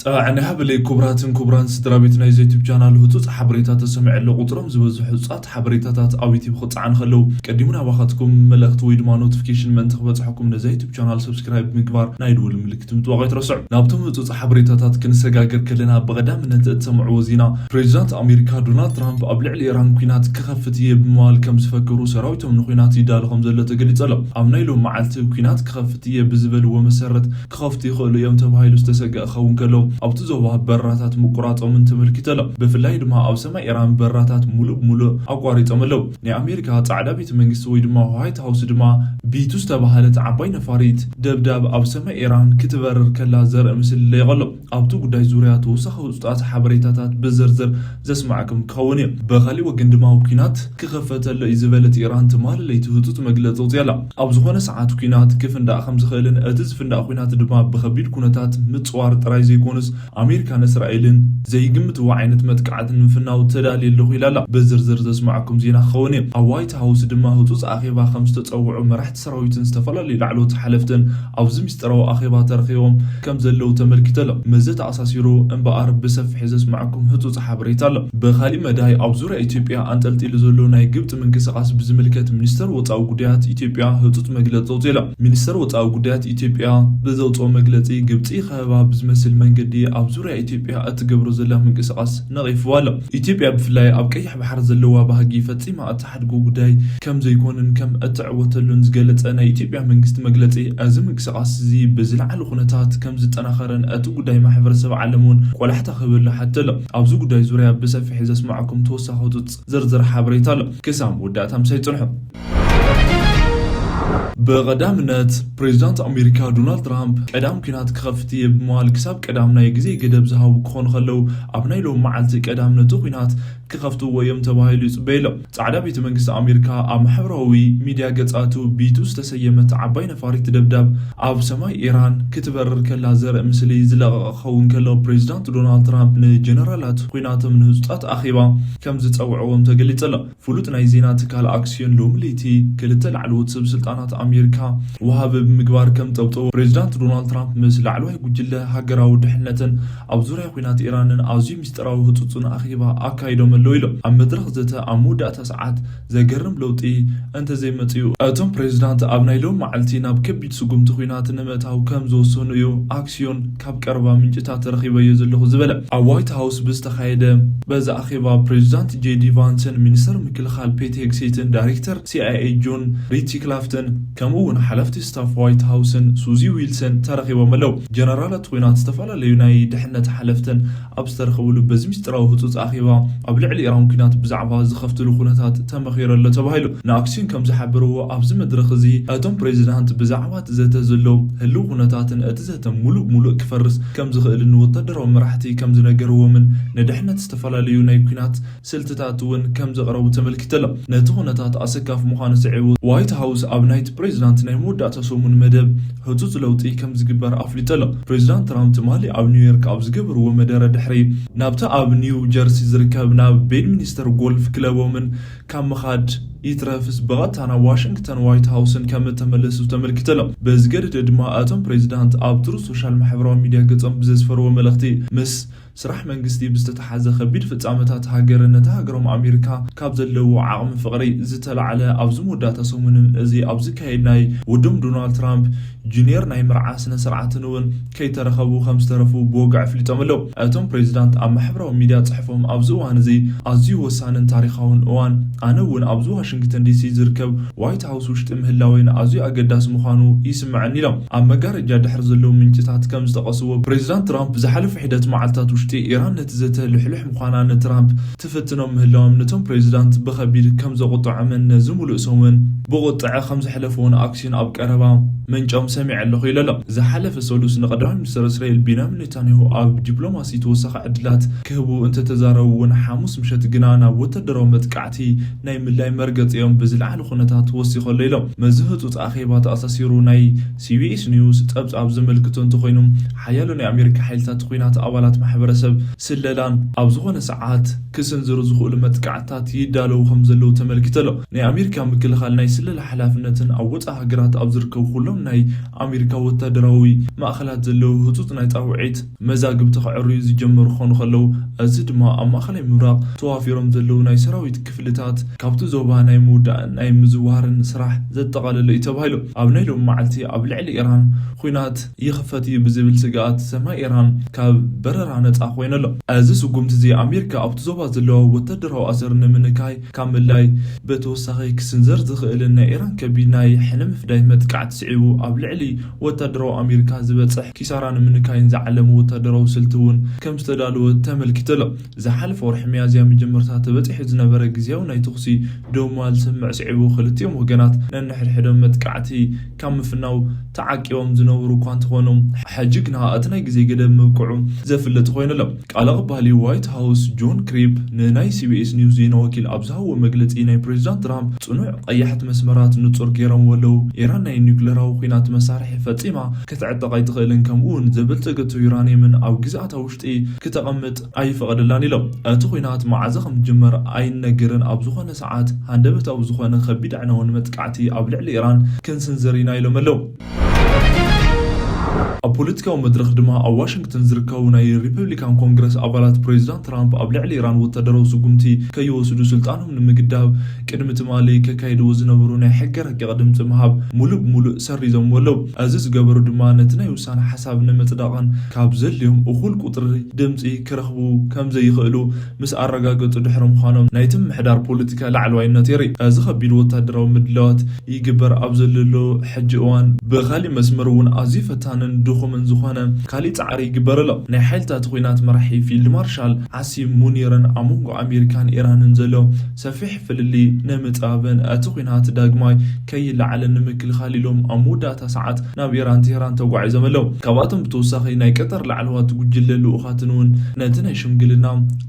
ጥዕና ይሃበለይ ክቡራትን ክቡራን ስድራ ቤት ናይዚ ዩቱብ ቻናል። ህጹጽ ሓበሬታ ተሰሚዐ ኣሎ። ቁጽሮም ዝበዝሑ ህጹጻት ሓበሬታታት ኣብ ዩቱብ ክጸዓኑ ከለዉ ቀዲሙ ናባኻትኩም መልእኽቲ ወይ ድማ ኖቲፊኬሽን ምእንቲ ክበጽሐኩም ነዚ ዩቱብ ቻናል ሰብስክራይብ ምግባር ናይ ደወል ምልክት ምጥዋቕ ኣይትረስዑ። ናብቶም ህጹጽ ሓበሬታታት ክንሰጋገር ከለና ብቐዳምነት እትሰምዕዎ ዜና፣ ፕሬዚዳንት ኣሜሪካ ዶናልድ ትራምፕ ኣብ ልዕሊ ኢራን ኲናት ክኸፍት እየ ብምባል ከም ዝፈከሩ ሰራዊቶም ንኲናት ይዳሎ ከም ዘሎ ተገሊጹ ኣሎ። ኣብ ናይ ሎም መዓልቲ ኲናት ክኸፍት እየ ብዝበልዎ መሰረት ክኸፍቱ ይኽእሉ እዮም ተባሂሉ ዝተሰግአ ክኸውን ከሎ ኣብቲ ዞባ በረራታት ምቁራጾምን ተመልኪቱ ኣሎ። ብፍላይ ድማ ኣብ ሰማይ ኢራን በረራታት ሙሉእ ብሙሉእ ኣቋሪጾም ኣለዉ። ናይ ኣሜሪካ ጻዕዳ ቤተ መንግስቲ ወይ ድማ ዋይት ሃውስ ድማ ቢቱ ዝተባህለት ዓባይ ነፋሪት ደብዳብ ኣብ ሰማይ ኢራን ክትበርር ከላ ዘርኢ ምስሊ ለይቖ ኣሎ። ኣብቲ ጉዳይ ዙርያ ተወሳኺ ህጹጻት ሓበሬታታት ብዝርዝር ዘስማዕኩም ክኸውን እዩ። ብኻሊእ ወገን ድማ ኲናት ክኸፈተሎ እዩ ዝበለት ኢራን ትማሊ ለይቲ ህጹጽ መግለጺ ኣውጺኣ ኣላ። ኣብ ዝኾነ ሰዓት ኲናት ክፍንዳእ ከም ዝኽእልን እቲ ዝፍንዳእ ኲናት ድማ ብኸቢድ ኩነታት ምጽዋር ጥራይ ዘይኮኑስ ኣሜሪካን እስራኤልን ዘይግምትዎ ዓይነት መጥቃዕቲ ንምፍናው ተዳልየ ኣለኹ ኢላ ኣላ። ብዝርዝር ዘስማዕኩም ዜና ክኸውን እዩ። ኣብ ዋይት ሃውስ ድማ ህጹጽ ኣኼባ ከም ዝተጸውዑ መራሕቲ ሰራዊትን ዝተፈላለዩ ላዕለዎት ሓለፍትን ኣብዚ ሚስጥራዊ ኣኼባ ተረኺቦም ከም ዘለዉ ተመልኪቱ ኣሎ። ምስዚ ተኣሳሲሩ እምበኣር ብሰፊሑ ዘስማዕኩም ህጹጽ ሓበሬታ ኣሎ። ብኻሊእ መዳይ ኣብ ዙርያ ኢትዮጵያ ኣንጠልጢሉ ዘሎ ናይ ግብጺ ምንቅስቓስ ብዝምልከት ሚኒስተር ወጻኢ ጉዳያት ኢትዮጵያ ህጹጽ መግለጺ ኣውጺኡ ኣሎ። ሚኒስተር ወጻኢ ጉዳያት ኢትዮጵያ ብዘውጽኦ መግለጺ ግብጺ ከበባ ብዝመስል መንገዲ ኣብ ዙርያ ኢትዮጵያ እትገብሮ ዘላ ምንቅስቓስ ነቒፍዋ ኣሎ። ኢትዮጵያ ብፍላይ ኣብ ቀይሕ ባሕሪ ዘለዋ ባህጊ ፈጺማ እትሓድጎ ጉዳይ ከም ዘይኮንን ከም እትዕወተሉን ዝገለጸ ናይ ኢትዮጵያ መንግስቲ መግለጺ፣ እዚ ምንቅስቓስ እዚ ብዝለዓለ ኩነታት ከም ዝጠናኸረን እቲ ጉዳይ ማሕበረሰብ ዓለም እውን ቆላሕታ ክህበሉ ሓተሎ። ኣብዚ ጉዳይ ዙርያ ብሰፊሕ ዘስማዕኩም ተወሳኺ ህጹጽ ዝርዝር ሓበሬታ ኣሎ። ክሳብ መወዳእታ ምሳይ ጽንሑ። ብቐዳምነት ፕሬዚዳንት ኣሜሪካ ዶናልድ ትራምፕ ቀዳም ኲናት ክኸፍት እየ ብምባል ክሳብ ቀዳም ናይ ግዜ ገደብ ዝሃቡ ክኾኑ ከለዉ ኣብ ናይ ሎም መዓልቲ ቀዳም ነቲ ኲናት ክኸፍትዎ እዮም ተባሂሉ ይጽበየሎም። ጻዕዳ ቤተ መንግስቲ ኣሜሪካ ኣብ ማሕበራዊ ሚድያ ገጻቱ ቢቱ ዝተሰየመት ዓባይ ነፋሪት ደብዳብ ኣብ ሰማይ ኢራን ክትበርር ከላ ዘርኢ ምስሊ ዝለቐቐ ክኸውን ከሎ ፕሬዚዳንት ዶናልድ ትራምፕ ንጀነራላት ኲናቶም ንህጹጻት ኣኼባ ከም ዝጸውዕዎም ተገሊጹ ኣሎ። ፍሉጥ ናይ ዜና ትካል ኣክሲዮን ሎሚ ለይቲ ክልተ ላዕለዎት ሰብ ስልጣናት ኣሜሪካ ወሃቢ ብምግባር ከም ጠብጠቦ ፕሬዚዳንት ዶናልድ ትራምፕ ምስ ላዕለዋይ ጉጅለ ሃገራዊ ድሕነትን ኣብ ዙርያ ኲናት ኢራንን ኣዝዩ ሚስጥራዊ ህጹጽን ኣኼባ ኣካይዶም ኣለዉ ኢሎም። ኣብ መድረኽ ዘተ ኣብ መወዳእታ ሰዓት ዘገርም ለውጢ እንተዘይመጽኡ እቶም ፕሬዚዳንት ኣብ ናይ ሎም መዓልቲ ናብ ከቢድ ስጉምቲ ኲናት ንምእታው ከም ዝወሰኑ እዩ ኣክሲዮን ካብ ቀረባ ምንጭታት ተረኺበዮ ዘለኹ ዝበለ። ኣብ ዋይት ሃውስ ብዝተኻየደ በዚ ኣኼባ ፕሬዚዳንት ጄዲ ቫንስን ሚኒስተር ምክልኻል ፔት ሄግሴትን ዳይሬክተር ሲኣይኤ ጆን ሪትክላፍትን ከምኡ እውን ሓለፍቲ ስታፍ ዋይት ሃውስን ሱዚ ዊልሰን ተረኺቦም ኣለዉ። ጀነራላት ኲናት ዝተፈላለዩ ናይ ድሕነት ሓለፍትን ኣብ ዝተረኸብሉ በዚ ሚስጥራዊ ህጹጽ ኣኼባ ኣብ ልዕሊ ኢራን ኲናት ብዛዕባ ዝኸፍትሉ ኩነታት ተመኺሩ ኣሎ ተባሂሉ። ንኣክሲዮን ከም ዝሓበርዎ ኣብዚ መድረኽ እዚ እቶም ፕሬዚዳንት ብዛዕባ እቲ ዘተ ዘሎ ህልው ኩነታትን እቲ ዘተ ሙሉእ ብሙሉእ ክፈርስ ከም ዝኽእልን ንወታደራዊ መራሕቲ ከም ዝነገርዎምን ንድሕነት ዝተፈላለዩ ናይ ኲናት ስልትታት እውን ከም ዘቕረቡ ተመልኪቱ ኣሎ። ነቲ ኩነታት ኣሰካፊ ምዃኑ ስዒቡ ዋይት ሃውስ ኣብ ናይቲ ፕሬዚዳንት ናይ መወዳእታ ሰሙን መደብ ህጹጽ ለውጢ ከም ዝግበር ኣፍሊጡ ኣሎ። ፕሬዚዳንት ትራምፕ ትማሊ ኣብ ኒውዮርክ ኣብ ዝገበርዎ መደረ ድሕሪ ናብቲ ኣብ ኒው ጀርሲ ዝርከብ ናብ ቤድሚኒስተር ጎልፍ ክለቦምን ካብ ምኻድ ይትረፍስ ብቐጥታ ናብ ዋሽንግተን ዋይት ሃውስን ከም እተመለሱ ተመልኪቱ ኣሎ። በዚ ገደደ ድማ እቶም ፕሬዚዳንት ኣብ ትሩዝ ሶሻል ማሕበራዊ ሚድያ ገጾም ብዘስፈርዎ መልእኽቲ ምስ ስራሕ መንግስቲ ብዝተተሓዘ ከቢድ ፍጻመታት ሃገርን ነታ ሃገሮም ኣሜሪካ ካብ ዘለዎ ዓቕሚ ፍቕሪ ዝተላዕለ ኣብዚ መወዳእታ ሰሙንን እዚ ኣብ ዝካየድ ናይ ወዶም ዶናልድ ትራምፕ ጁኒየር ናይ መርዓ ስነ ስርዓትን እውን ከይተረኸቡ ከም ዝተረፉ ብወግዒ ኣፍሊጦም ኣለዉ። እቶም ፕሬዚዳንት ኣብ ማሕበራዊ ሚድያ ጽሑፎም ኣብዚ እዋን እዚ ኣዝዩ ወሳንን ታሪኻውን እዋን፣ ኣነ እውን ኣብዚ ዋሽንግተን ዲሲ ዝርከብ ዋይት ሃውስ ውሽጢ ምህላወይ ንኣዝዩ ኣገዳሲ ምዃኑ ይስምዐኒ ኢሎም። ኣብ መጋረጃ ድሕሪ ዘለዉ ምንጭታት ከም ዝጠቐስዎ ፕሬዚዳንት ትራምፕ ብዝሓለፈ ሒደት መዓልታት ውሽጢ ኢራን ነቲ ዘተ ልሕሉሕ ምዃና ንትራምፕ ትፍትኖም ምህላዎም ነቶም ፕሬዚዳንት ብኸቢድ ከም ዘቑጥዖምን ነዚ ሙሉእ ሰሙን ብቑጥዐ ከም ዘሕለፍዎን ኣክሲዮን ኣብ ቀረባ ምንጮም ሰሚዐ ኣለኹ ኢሉ ኣሎ። ዝሓለፈ ሰሉስ ንቀዳማይ ሚኒስተር እስራኤል ቢንያሚን ኔታንያሁ ኣብ ዲፕሎማሲ ተወሳኺ ዕድላት ክህቡ እንተተዛረቡ እውን ሓሙስ ምሸት ግና ናብ ወታደራዊ መጥቃዕቲ ናይ ምላይ መርገጺኦም ብዝለዓለ ኩነታት ወሲኹ ኣሎ ኢሎም። ምስዚ ህጹጽ ኣኼባ ተኣሳሲሩ ናይ ሲቢኤስ ኒውስ ጸብጻብ ዘመልክቶ እንተኾይኑ ሓያሎ ናይ ኣሜሪካ ሓይልታት ኲናት ኣባላት ማሕበረ ሰብ ስለላን ኣብ ዝኾነ ሰዓት ክስንዝሩ ዝኽእሉ መጥቃዕትታት ይዳለዉ ከም ዘለዉ ተመልኪቱ ኣሎ። ናይ ኣሜሪካ ምክልኻል ናይ ስለላ ሓላፍነትን ኣብ ወፃኢ ሃገራት ኣብ ዝርከቡ ኩሎም ናይ ኣሜሪካ ወታደራዊ ማእኸላት ዘለዉ ህፁፅ ናይ ፃውዒት መዛግብቲ ከዕርዩ ዝጀመሩ ክኾኑ ከለዉ፣ እዚ ድማ ኣብ ማእኸላይ ምብራቕ ተዋፊሮም ዘለዉ ናይ ሰራዊት ክፍልታት ካብቲ ዞባ ናይ ምውዳእ ናይ ምዝዋርን ስራሕ ዘጠቓለለ እዩ ተባሂሉ። ኣብ ናይ ሎም መዓልቲ ኣብ ልዕሊ ኢራን ኹናት ይኽፈት እዩ ብዝብል ስግኣት ሰማይ ኢራን ካብ በረራ ነፃ ኮይኑ ኣሎ። እዚ ስጉምቲ እዚ ኣሜሪካ ኣብቲ ዞባ ዘለዋ ወታደራዊ ኣሰር ንምንካይ ካብ ምላይ ብተወሳኺ ክስንዘር ዝኽእልን ናይ ኢራን ከቢድ ናይ ሕነ ምፍዳይ መጥቃዕቲ ስዒቡ ኣብ ልዕሊ ወታደራዊ ኣሜሪካ ዝበፅሕ ኪሳራ ንምንካይን ዝዓለመ ወታደራዊ ስልቲ እውን ከም ዝተዳለወ ተመልኪቱ ኣሎ። ዝሓለፈ ወርሒ ሚያዝያ መጀመርታ ተበፂሑ ዝነበረ ግዝያዊ ናይ ተኹሲ ደው ምባል ስምምዕ ስዒቡ ክልቲኦም ወገናት ነንሕድሕዶም መጥቃዕቲ ካብ ምፍናው ተዓቂቦም ዝነበሩ እኳ እንተኾኑ፣ ሕጂ ግና እቲ ናይ ግዜ ገደብ ምብቅዑ ዘፍልጥ ኮይኑ ኣሎ። ቃል ኣቐባሊ ዋይት ሃውስ ጆን ክሪፕ ንናይ ሲቢኤስ ኒውስ ዜና ወኪል ኣብ ዝሃብዎ መግለጺ፣ ናይ ፕሬዚዳንት ትራምፕ ጽኑዕ ቀያሕቲ መስመራት ንጹር ገይሮምዎ ኣለዉ። ኢራን ናይ ኒውክለራዊ ኲናት መሳርሒ ፈጺማ ክትዕጠቕ ኣይትኽእልን፣ ከምኡ እውን ዘበልጸገቶ ዩራንየምን ኣብ ግዝኣታ ውሽጢ ክተቐምጥ ኣይፈቐደላን ኢሎም። እቲ ኲናት መዓዘ ከም ዝጅመር ኣይነገርን፣ ኣብ ዝኾነ ሰዓት ሃንደበታዊ ዝኾነ ከቢድ ኣዕናዊ መጥቃዕቲ ኣብ ልዕሊ ኢራን ክንስንዝር ኢና ኢሎም ኣለዉ። ኣብ ፖለቲካዊ መድረኽ ድማ ኣብ ዋሽንግተን ዝርከቡ ናይ ሪፐብሊካን ኮንግረስ ኣባላት ፕሬዚዳንት ትራምፕ ኣብ ልዕሊ ኢራን ወታደራዊ ስጉምቲ ከይወስዱ ስልጣኖም ንምግዳብ ቅድሚ ትማሊ ከካይድዎ ዝነበሩ ናይ ሕገ ረቂቕ ድምፂ ምሃብ ሙሉእ ብሙሉእ ሰሪዞምዎ ኣለዉ። እዚ ዝገበሩ ድማ ነቲ ናይ ውሳነ ሓሳብ ንምፅዳቕን ካብ ዘድልዮም እኹል ቁፅሪ ድምፂ ክረኽቡ ከም ዘይኽእሉ ምስ ኣረጋገፁ ድሕሪ ምዃኖም ናይቲ ምምሕዳር ፖለቲካ ላዕለዋይነት የርኢ። እዚ ከቢድ ወታደራዊ ምድላዋት ይግበር ኣብ ዘለሎ ሕጂ እዋን ብኻሊእ መስመር እውን ኣዝዩ ፈታንን ድኹምን ዝኾነ ካሊእ ጻዕሪ ይግበር ኣሎ። ናይ ሓይልታት ኲናት መራሒ ፊልድ ማርሻል ዓሲም ሙኒርን ኣብ መንጎ ኣሜሪካን ኢራንን ዘሎ ሰፊሕ ፍልልይ ንምጽባብን እቲ ኲናት ዳግማይ ከይለዓልን ንምክልኻል ኢሎም ኣብ መወዳእታ ሰዓት ናብ ኢራን ቴህራን ተጓዒዞም ኣለዉ። ካብኣቶም ብተወሳኺ ናይ ቀጠር ላዕለዋት ጉጅለ ልኡኻትን እውን ነቲ ናይ ሽምግልና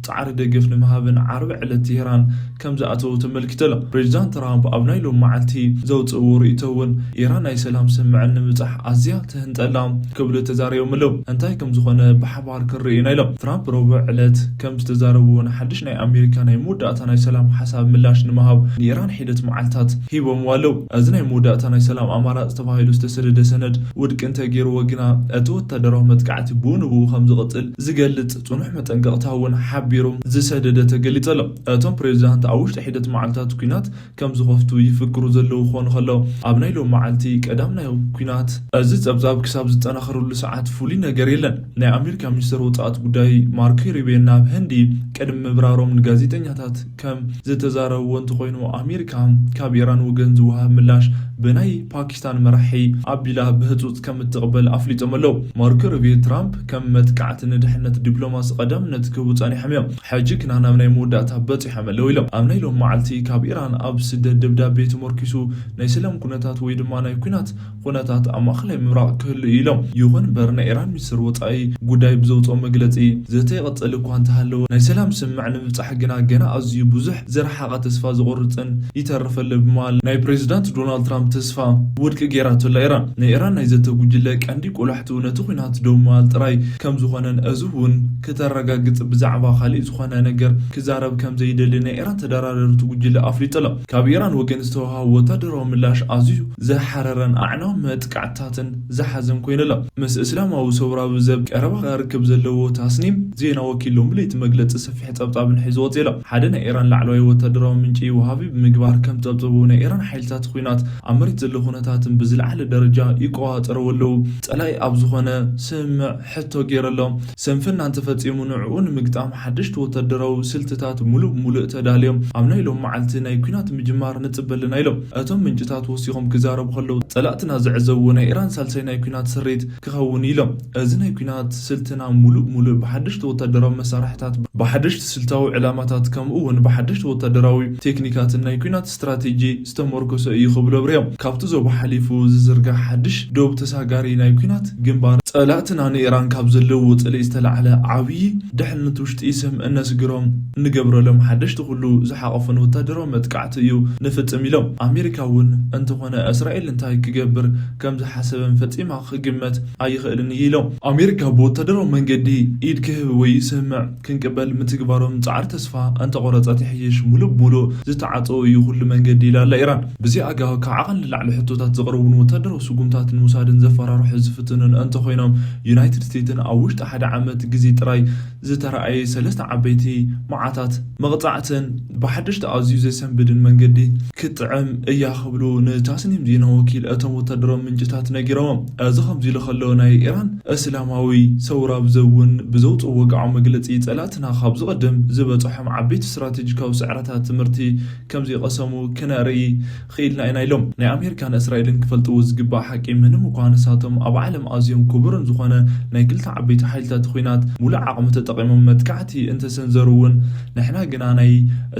ጻዕሪ ደገፍ ንምሃብን ዓርቢ ዕለት ቴህራን ከም ዝኣተዉ ተመልኪቱ ኣሎ። ፕሬዚዳንት ትራምፕ ኣብ ናይ ሎም መዓልቲ ዘውፅእዎ ርእይቶ እውን ኢራን ናይ ሰላም ስምምዕ ንምብጻሕ ኣዝያ ትህንጠላ ክብሉ ተዛሪቦም ኣለዉ። እንታይ ከም ዝኾነ ብሓባር ክንርኢ ኢና ኢሎም። ትራምፕ ረቡዕ ዕለት ከም ዝተዛረብዎ ንሓድሽ ናይ ኣሜሪካ ናይ መወዳእታ ናይ ሰላም ሓሳብ ምላሽ ንምሃብ ንኢራን ሒደት መዓልታት ሂቦምዋ ኣለዉ። እዚ ናይ መወዳእታ ናይ ሰላም ኣማራፂ ተባሂሉ ዝተሰደደ ሰነድ ውድቂ እንተገይርዎ ግና እቲ ወታደራዊ መጥቃዕቲ ብኡ ንብኡ ከም ዝቕፅል ዝገልፅ ፅኑሕ መጠንቀቕታ እውን ሓቢሩ ዝሰደደ ተገሊፁ ኣሎ። እቶም ፕሬዚዳንት ኣብ ውሽጢ ሒደት መዓልታት ኲናት ከም ዝኸፍቱ ይፍክሩ ዘለዉ ክኾኑ ከለዉ፣ ኣብ ናይ ሎም መዓልቲ ቀዳም ናይ ኲናት እዚ ጸብጻብ ክሳብ ዝጠናኸረሉ ሰዓት ፍሉይ ነገር የለን። ናይ ኣሜሪካ ሚኒስትር ወጻእት ጉዳይ ማርኮ ሩቢዮ ናብ ህንዲ ቅድሚ ምብራሮም ንጋዜጠኛታት ከም ዝተዛረብዎ እንተኾይኑ፣ ኣሜሪካ ካብ ኢራን ወገን ዝወሃብ ምላሽ ብናይ ፓኪስታን መራሒ ኣቢላ ብህጹጽ ከም እትቕበል ኣፍሊጦም ኣለዉ። ማርኮ ሩቢዮ ትራምፕ ከም መጥቃዕቲ ንድሕነት ዲፕሎማሲ ቀዳምነት ክህቡ ጸኒሖም እዮም። ሕጂ ግና ናብ ናይ መወዳእታ በጺሖም ኣለዉ ኢሎም። ኣብ ናይ ሎም መዓልቲ ካብ ኢራን ኣብ ስደት ደብዳቤ ተመርኪሱ ናይ ሰላም ኩነታት ወይ ድማ ናይ ኲናት ኩነታት ኣብ ማእኸላይ ምብራቕ ክህሉ እዩ ኢሎም። ይኹን እምበር ናይ ኢራን ሚኒስትር ወጻኢ ጉዳይ ብዘውፅኦ መግለጺ ዘተ ይቕጽል እኳ እንተሃለወ ናይ ሰላም ስምምዕ ንምብጻሕ ግና ገና ኣዝዩ ብዙሕ ዝረሓቐ ተስፋ ዘቑርፅን ይተርፍ ኣሎ ብምባል ናይ ፕሬዚዳንት ዶናልድ ትራምፕ ተስፋ ውድቂ ገይራቶ ኣላ ኢራን። ናይ ኢራን ናይ ዘተ ጉጅለ ቀንዲ ቆላሕትኡ ነቲ ኲናት ደው ምባል ጥራይ ከም ዝኾነን እዚ እውን ክተረጋግጽ ብዛዕባ ካሊእ ዝኾነ ነገር ክዛረብ ከም ዘይደሊ ናይ ኢራን ተደራደርቲ ጉጅለ ኣፍሊጡ ኣሎ። ካብ ኢራን ወገን ዝተወሃበ ወታደራዊ ምላሽ ኣዝዩ ዘሓረረን ኣዕናዊ መጥቃዕትታትን ዝሓዘን ኮይኑ ኣሎ። ምስ እስላማዊ ሰውራዊ ዘብ ቀረባ ርክብ ዘለዎ ታስኒም ዜና ወኪል ሎሚ ለይቲ መግለጺ ሰፊሕ ጸብጻብን ሒዙ ወጺኡ ኣሎ። ሓደ ናይ ኢራን ላዕለዋይ ወታደራዊ ምንጪ ወሃቢ ብምግባር ከም ጸብጸቡ ናይ ኢራን ሓይልታት ኲናት ኣብ መሬት ዘሎ ኩነታትን ብዝለዓለ ደረጃ ይቆጻጸርዎ ኣለዉ። ጸላኢ ኣብ ዝኾነ ስምምዕ ሕቶ ገይሩ ኣሎ። ስንፍና እንተፈጺሙ ንዕኡ ንምግጣም ሓደሽቲ ወታደራዊ ስልትታት ሙሉእ ብሙሉእ ተዳልዮም ኣብ ናይ ሎም መዓልቲ ናይ ኲናት ምጅማር ንጽበ ኣለና ኢሎም። እቶም ምንጭታት ወሲኾም ክዛረቡ ከለዉ ጸላእትና ዝዕዘብዎ ናይ ኢራን ሳልሳይ ናይ ኲናት ስሪት ክኸውን ኢሎም። እዚ ናይ ኲናት ስልትና ሙሉእ ብሙሉእ ብሓደሽቲ ወታደራዊ መሳርሕታት፣ ብሓደሽቲ ስልታዊ ዕላማታት ከምኡ እውን ብሓደሽቲ ወታደራዊ ቴክኒካትን ናይ ኲናት ስትራቴጂ ዝተመርኮሰ እዩ ክብሉ ኣብሪሆም። ካብቲ ዞባ ሓሊፉ ዝዝርጋሕ ሓድሽ ዶብ ተሳጋሪ ናይ ኲናት ግንባር፣ ጸላእትና ንኢራን ካብ ዘለዎ ጽልኢ ዝተላዕለ ዓብዪ ድሕነት ውሽጢ ስም እነስግሮም እንገብረሎም ሓደሽቲ ኩሉ ዝሓቐፉን ወታደራዊ መጥቃዕቲ እዩ ንፍጽም ኢሎም። ኣሜሪካ እውን እንተኾነ እስራኤል እንታይ ክገብር ከም ዝሓሰበን ፈጺማ ክግመት ኣይኽእልን እዩ ኢሎም። ኣሜሪካ ብወታደራዊ መንገዲ ኢድ ክህብ ወይ ስምምዕ ክንቅበል ምትግባሮም ጻዕሪ ተስፋ እንተቆረጸት ይሕይሽ፣ ሙሉእ ብሙሉእ ዝተዓጸወ እዩ ኩሉ መንገዲ ኢላ ኣላ ኢራን። ብዚ ኣጋባብ ካብ ዓቐን ንላዕሊ ሕቶታት ዘቕርቡን ወታደራዊ ስጉምታት ንምውሳድን ዘፈራርሑ ዝፍትኑን እንተኾይኖም፣ ዩናይትድ ስቴትስን ኣብ ውሽጢ ሓደ ዓመት ግዜ ጥራይ ዝተረኣየ ሰለስተ ዓበይቲ መዓታት መቕጻዕትን ብሓደሽቲ ኣዝዩ ዘሰንብድን መንገዲ ክትጥዕም እያ ክብሉ ንታስኒም ዜና ወኪል እቶም ወታደራዊ ምንጭታት ነጊሮም። እዚ ከምዚ ኢሉ ከሎ ናይ ኢራን እስላማዊ ሰውራ ብዘውን ብዘውፅኦ ወግዓዊ መግለፂ ጸላእትና ካብ ዝቐደም ዝበፅሖም ዓበይቲ ስትራቴጂካዊ ስዕረታት ትምህርቲ ከም ዘይቐሰሙ ክነርኢ ክኢልና ኢና ኢሎም። ናይ ኣሜሪካን እስራኤልን ክፈልጥዎ ዝግባእ ሓቂ ምንም እኳ ንሳቶም ኣብ ዓለም ኣዝዮም ክቡርን ዝኾነ ናይ ክልተ ዓበይቲ ሓይልታት ኹናት ሙሉእ ዓቕሚ ተጠቒሞም መጥቃዕቲ እንተሰንዘሩ እውን ንሕና ግና ናይ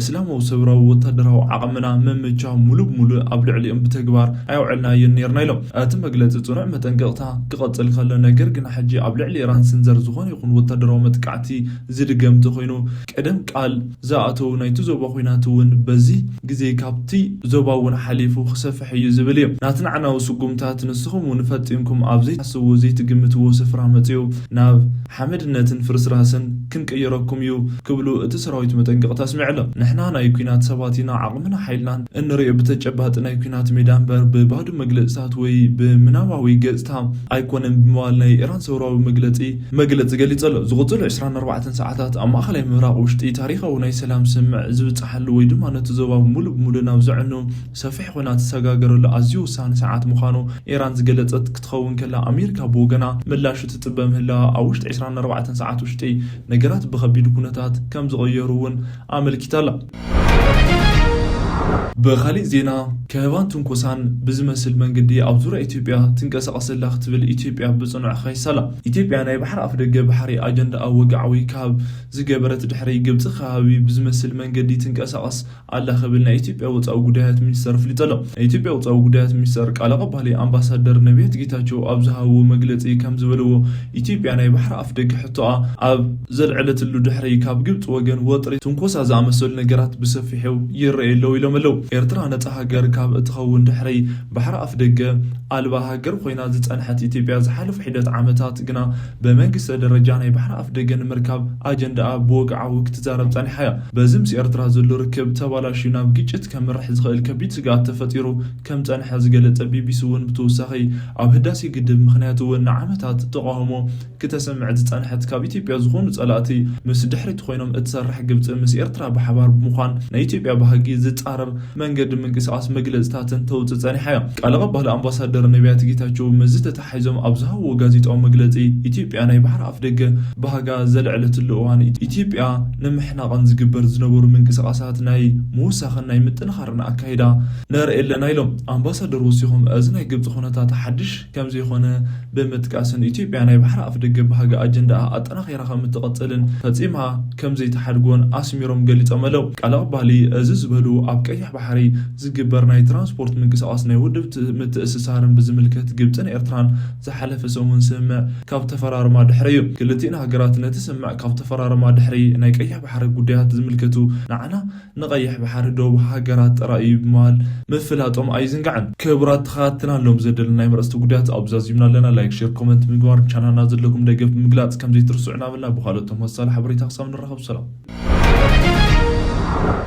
እስላማዊ ሰውራዊ ወታደራዊ ዓቕምና መመቻ ሙሉእ ብሙሉእ ኣብ ልዕሊኦም ብተግባር ኣየውዕልናዮን ነይርና ኢሎም። እቲ መግለፂ ፅኑዕ መጠንቀቕታ ክቐፅል ከሎ ነገር ግና ሕጂ ኣብ ልዕሊ ኢራን ስንዘር ዝኾነ ይኹን ወታደራዊ መጥቃዕቲ ዝድገም እንተኾይኑ ቀደም ቃል ዝኣተው ናይቲ ዞባ ኹናት እውን በዚ ግዜ ካብቲ ዞባ እውን ሓሊፉ ክሰፍሕ እዩ ዝብል እዩ። ናትናዕናዊ ስጉምታት ንስኹም እውን ፈጺምኩም ኣብ ዘይትሓስብዎ ዘይትግምትዎ ስፍራ መጺኡ ናብ ሓመድነትን ፍርስራስን ክንቅይረኩም እዩ ክብሉ እቲ ሰራዊት መጠንቀቕታ ኣስሚዑ ኣሎ። ንሕና ናይ ኲናት ሰባት ኢና፣ ዓቕምና ሓይልናን እንሪኦ ብተጨባጢ ናይ ኲናት ሜዳ እምበር ብባዶ መግለጽታት ወይ ብምናባዊ ገጽታ ኣይኮነን ብምባል ናይ ኢራን ሰውራዊ መግለጺ መግለጺ ገሊጹ ኣሎ። ዝቕጽሉ ዕስራን ኣርባዕተን ሰዓታት ኣብ ማእኸላይ ምብራቕ ውሽጢ ታሪኻዊ ናይ ሰላም ስምምዕ ዝብጽሓሉ ወይ ድማ ነቲ ዞባ ሙሉእ ብሙሉእ ናብ ዘዕኑ ሰፊሕ ኹናት ዝሰጋገረሉ ኣዝዩ ውሳኒ ሰዓት ምዃኑ ኢራን ዝገለጸት ክትኸውን ከላ፣ ኣሜሪካ ብወገና ምላሹ ትጽበ ምህላዋ ኣብ ውሽጢ ዕስራን ኣርባዕተን ሰዓት ውሽጢ ነገራት ብኸቢድ ኩነታት ከም ዝቕየሩ እውን ኣመልኪታ ኣላ። ብኻሊእ ዜና፣ ከበባን ትንኮሳን ብዝመስል መንገዲ ኣብ ዙርያ ኢትዮጵያ ትንቀሳቐስ ዘላ ክትብል ኢትዮጵያ ብጽኑዕ ኸይሳ ኣላ። ኢትዮጵያ ናይ ባሕሪ ኣፍደገ ባሕሪ ኣጀንዳኣ ወግዓዊ ካብ ዝገበረት ድሕሪ ግብጺ ከባቢ ብዝመስል መንገዲ ትንቀሳቐስ ኣላ ክብል ናይ ኢትዮጵያ ወጻኢ ጉዳያት ሚኒስተር ኣፍሊጡ ኣሎ። ናይ ኢትዮጵያ ወጻኢ ጉዳያት ሚኒስተር ቃል ኣቐባሊ ኣምባሳደር ነቢያት ጌታቸው ኣብ ዝሃብዎ መግለጺ ከም ዝበልዎ፣ ኢትዮጵያ ናይ ባሕሪ ኣፍደገ ሕቶኣ ኣብ ዘልዐለትሉ ድሕሪ ካብ ግብጺ ወገን ወጥሪ ትንኮሳ ዝኣመሰሉ ነገራት ብሰፊሑ ይረኣዩ ኣለዉ ኢሎም ኣለዉ። ኤርትራ ነጻ ሃገር ካብ እትኸውን ድሕሪ ባሕሪ ኣፍደገ ኣልባ ሃገር ኮይና ዝጸንሐት ኢትዮጵያ ዝሓለፉ ሒደት ዓመታት ግና ብመንግስቲ ደረጃ ናይ ባሕሪ ኣፍደገ ንምርካብ ኣጀንዳኣ ብወግዓዊ ክትዛረብ ጸኒሓ እያ። በዚ ምስ ኤርትራ ዘሎ ርክብ ተባላሽዩ ናብ ግጭት ከምርሕ ዝኽእል ከቢድ ስግኣት ተፈጢሩ ከም ጸንሐ ዝገለጸ ቢቢሲ እውን ብተወሳኺ ኣብ ህዳሴ ግድብ ምኽንያት እውን ንዓመታት ተቃውሞ ክተሰምዕ ዝጸንሐት ካብ ኢትዮጵያ ዝኾኑ ጸላእቲ ምስ ድሕሪት ኮይኖም እትሰርሕ ግብጺ ምስ ኤርትራ ብሓባር ብምዃን ናይ ኢትዮጵያ ባህጊ ዝጻረር መንገዲ ምንቅስቃስ መግለጽታትን ተውጽእ ጸኒሓ እያ። ቃል ኣቐባሊ ኣምባሳደር ነቢያት ጌታቸው ምስዚ ተተሓሒዞም ኣብ ዝሃብዎ ጋዜጣዊ መግለጺ ኢትዮጵያ ናይ ባሕሪ ኣፍደገ ባህጋ ዘልዐለትሉ እዋን ኢትዮጵያ ንምሕናቕን ዝግበር ዝነበሩ ምንቅስቃሳት ናይ ምውሳኽን ናይ ምጥንኻርን ኣካይዳ ነርኢ ኣለና ኢሎም። ኣምባሳደር ወሲኾም እዚ ናይ ግብጺ ኩነታት ሓድሽ ከም ዘይኮነ ብምጥቃስን ኢትዮጵያ ናይ ባሕሪ ኣፍደገ ባህጊ ኣጀንዳኣ ኣጠናኺራ ከም እትቐጽልን ፈጺማ ከም ዘይትሓድጎን ኣስሚሮም ገሊጾም ኣለዉ። ቃል ኣቐባሊ እዚ ዝበሉ ኣብ ቀይሕ ባሕሪ ዝግበር ናይ ትራንስፖርት ምንቅስቃስ ናይ ውድብ ት-፣ ምትእስሳርን ብዝምልከት ግብጽን ኤርትራን ዝሓለፈ ሰሙን ስምምዕ ካብ ተፈራረማ ድሕሪ እዩ። ክልቲኤን ሃገራት ነቲ ስምምዕ ካብ ተፈራረማ ድሕሪ ናይ ቀይሕ ባሕሪ ጉዳያት ዝምልከቱ ንዓና ንቐይሕ ባሕሪ ዶብ ሃገራት ጥራይ እዩ ብምባል ምፍላጦም ኣይዝንጋዕን። ክቡራት ተኸታተልትና ሎም ዘደለና ናይ መረፅቲ ጉዳያት ኣብዚ ዛዚምና ኣለና። ላይክ፣ ሼር፣ ኮመንት ምግባር ቻናልና ዘለኩም ደገፍ ብምግላፅ ከም ዘይትርስዑ እናበልና ብኻልኦት ተመሳሳሊ ሓበሬታ ክሳብ ንራኸብ ሰላም።